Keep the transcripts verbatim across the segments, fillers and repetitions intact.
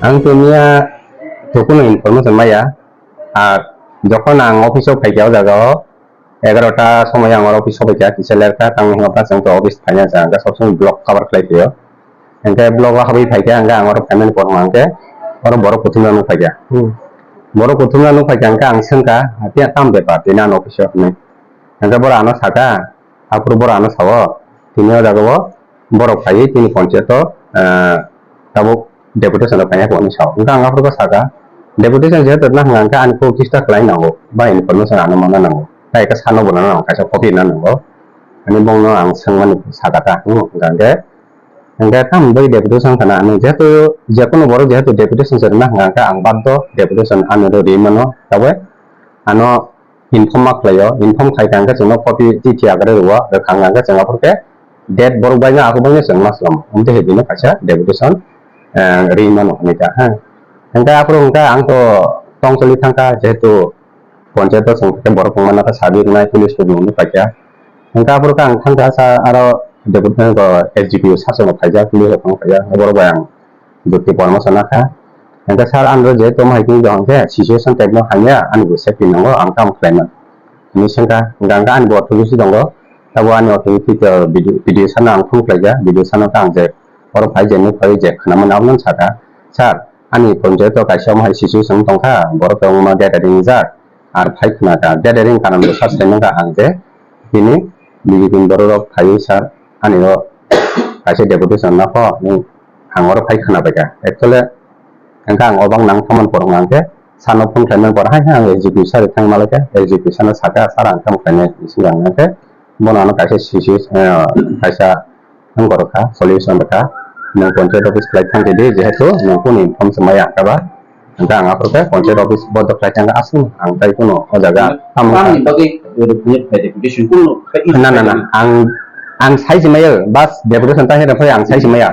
Ang to miya to kuno information maya. Ar jokhon ang office o phaikha o jaga o, egarota somoi ang oro office o phaikha, kisa lerkha, tamo hwnba chwng to office phaina chwng khe sob somoi block cover khlai phaio. Hwnkhe block o habwi phaikha, hwnkhe ang oro phaimani borok hwnkhe oro borok kuthumna nuk phaikha. Hmm. Borok kuthumna nuk phaikha, hwnkhe ang swngkha, "Tini tam bepar, tini ano office o," hwnwi. Hwnkhe borok ano sakha, aphuru borok ano sao, tini o jaga o borok phaiwi tini ponchayat o, ah, tabuk deputation rok khaina hwnwi sao. Hwnkhe ang aphuru khe sakha, deputation jehetu rwna hwnkha, hwnkhe ani kok register khlai nango, ba information ano manna nango, tai khe sano bo rwna nango, kaisa copy rwna nango, ani bongno ang swngmani sakha ta, hmm, hwnkha hwnkhe, hwnkhe tamo bai deputation khana, ano jehetu jekono borok jehetu deputation se rwna hwnkha, hwnkhe ang baddo deputation ano rw-, rwi mano, tabuk ano inform ma khlaio, inform khai kha hwnkhe chwngno copy chithi agre rwo, rwkha hwnkhe chwng aphuru khe date borok bai no aphuru bai no chwng ma swlamo. Amtwi hai bini kaisa deputation, eh, ri mano hwnwi kha, ha. Hwnkhe aphuru hwnkhe ang to tongcholi thangkha, jehetu ponchayat o chwng khe borok wngmano khe sabi rwnai, police rok nungwi paikha. Hwnkhe aphuru khe ang thangkha sa aro deputation ko S D P O sachwng rok phaijak, police rok phano phaijak, borok bai ang jukti pormo sana kha. Hwnkhe sir, ang je tongma hai khe hwnkhe situation type no hamya, ani bo safety nango, ang tamo khlaina. Hwnwi swngkha, hwnkhe ani bo authority tongo, tabo ani authority to video, video sana ang phone khlaikha, video sana khe ang je oro phai je nuk phai je khwnamani abono sakha, "Sir, ani ponchayat o kaisa omo hai situation tongkha, borok kwbangma gathering wngjak, ar phai khna kha, gathering karon bwsa sai mankha ang je, tini B J P ni borok rok phaiwi sir, ani o kaisa deputation na kho, ang oro phai khna bai kha." Actually, hwnkhe ang obak nang thangmani borok hwnkhe sano phone khlaimani borok hai hai ang S D P sir thang malaikha, S D P sano sakha, "Sir, ang tamo khlainai," hwnwi swngkha hwnkhe bono ano kaisa situation, eh, kaisa wng borok kha, solution rwkha, "Nwng ponchayat office khlai thang di, jehetu nwng kunu inform se maya kha ba." Hwnkhe ang aphuru khe ponchayat office bodo khlai thang aswk ang tai kunu o jaga tamo kha. Tamni bagwi rwphani khlai deputation kunu khe Na, na, na, ang, ang sai se maya, bas deputation ta hera phai ang sai se maya.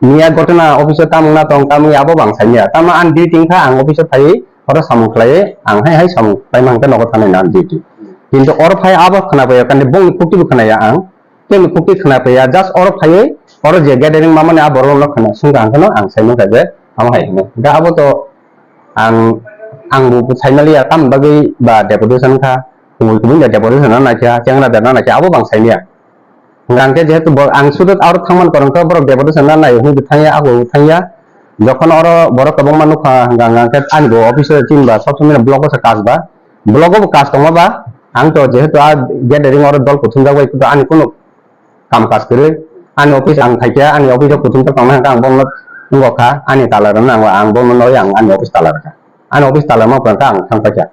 Miya gotona office o tamung na tong, tamung abo bang sai miya. Tamo ang duty wngkha, ang office o phai, oro samung khlai, ang hai hai samung khlai mankhe nogo thanai na ang duty. Kintu oro phai abo khna bai, kandi bongni khukti bo khna ya ang. Tei ni khukti khna paiya, just oro phaiwi, oro je gathering mamani a borok no khna sungkha hwnkhe no ang sai mankha je amo hai hwnwi. Hwnkhe abo to ang, ang bo sai maliya, tamni bagwi ba deputation kha, kubui kubui da deputation no naikha, chengra da no naikha, abo bang sai maya. Hwnkhe jehetu bo, ang sudu aro thangmani kwrwngkha, borok deputation no nai hwnwi thangya, abo thangya. Jokhon oro borok kwbangma nukha, hwnkha hwnkhe ani bo office o chini ba sob somoi block o se kaj ba, block o bo kaj tongma ba, ang to jehetu a gathering oro dol kuthumjak bai, ani kunu kam kaj kwrwi. Ani office ang phaikha, ani office o kuthum tok tongna hwnkhe ang bono wngkha, ani tala rwna nango, ang bono nai ang ani office tala rwkha. Ani office tala ma phrwngkha ang thang paikha.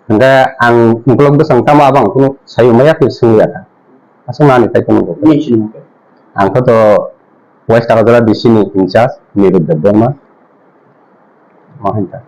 Hwnkhe ang ukulok bwsang tamo abo ang kunu sayu maya khe swngya kha. Aswk ani tai kunu bo. Nini sini hwnkhe? Ang khe to West Agartala D C ni in charge Nirud Debbarma. Mo hinta.